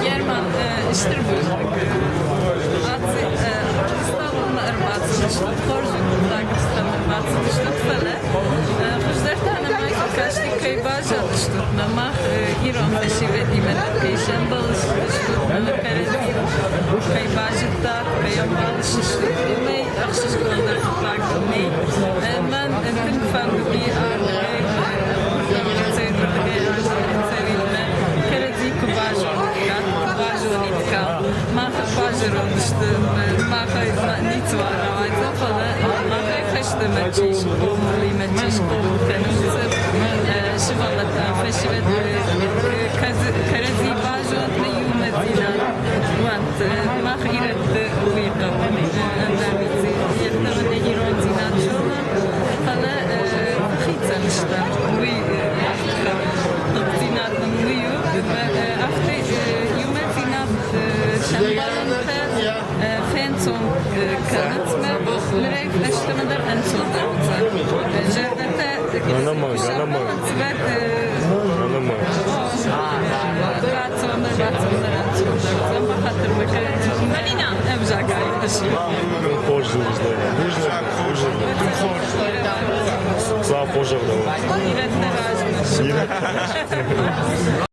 Герман, стыр бузныг. Аци стъолмӕ ӕрбацыдыстут, хорз хъуыддаг стӕм ӕрбацыдыстут, фӕлӕ хуыздӕр та нӕм ӕй фӕкасти, кӕй баззадыстут нӕ мах ирон фӕсивӕдимӕ дӕр кӕй сӕмбӕлдыстут ӕмӕ кӕрӕдзийыл кӕй базыдтат, кӕй ӕмбӕлдыстут, уымӕй ӕхсызгондӕр хъуыддаг нӕй. Мӕн тынг фӕндыди ардыгӕй цӕуинмӕ кӕрӕдзи куы базониккат, куы базониккам. Мах базӕронд сты, махӕй ницыуал рауайдзӕн, фӕлӕ махӕй фӕстӕмӕ чи схъомыл и, чи схъомыл кӕнынц сывӕллӕттӕ, фӕсивӕд кӕрӕдзи базонд иумӕдзинад уӕнт. Мах ирӕтты уый хъӕуы, ӕндӕр ницы. Йеддӕмӕ нӕ ирондзинад зонӕм, фӕлӕ хицӕн стӕм. Уый хъыгдзинад нын уый у, ӕмӕ афтӕ иумӕдзинад сӕмбӕлынтӕ фенцон кӕнынц мӕ нырӕй фӕстӕмӕ дӕр ӕнцондӕр уыдзӕн. Зӕрдӕтӕ Ӕнӕмӕнг, ӕнӕмӕнг. сӕмбӕлынц, уӕд Ӕнӕмӕнг. бацондӕр, бацондӕр, ӕнцондӕр уыдзӕн. Бахатыр мӕ кӕн, ӕвзагӕй. Тынг хорз дзурыс дӕ. Бузныг, бузныг. Тынг хорз. Слава хорзӕх дӕ уӕд. Ирӕттӕ размӕ. Ирӕттӕ размӕ.